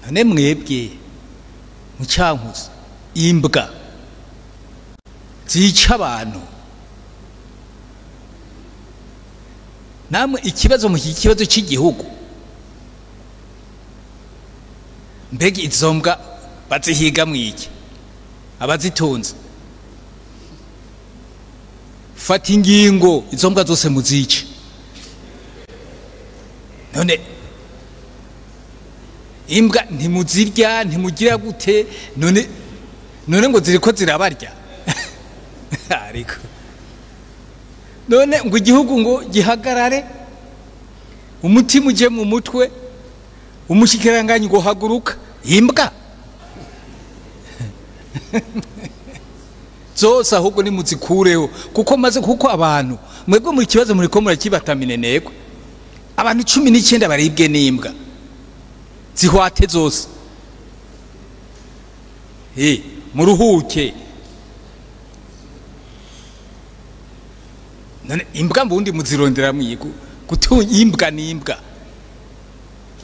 None mwebwe mucankuzo imbwa zica abantu, namwe ikibazo mu kibazo cy'igihugu, mbega izo mbwa bazihiga mwiki abazitunze? Fata ingingo izo mbwa zose muzice. None imbwa ntimuzirya, ntimugira gute? None ngo ziriko zirabarya. Ariko none ngo igihugu ngo gihagarare, umutima uje mu mutwe, umushikiranganyi ngo haguruka, imbwa zose ahubwo nimuzikureho, kuko maze kuko abantu mwebwe muri kibazo muriko murakibataminenerwa. Abantu 19 baribwe n'imbwa zihwate zose. Muruhuke. None imbwa mbundi muzirondera mwigu gutunga imbwa n'imbwa,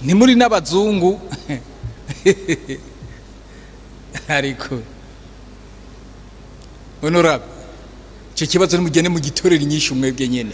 ni muri n'abazungu. Ariko honorable, icyo kibazo nimugende mugitorera inyishu mwebwe nyene.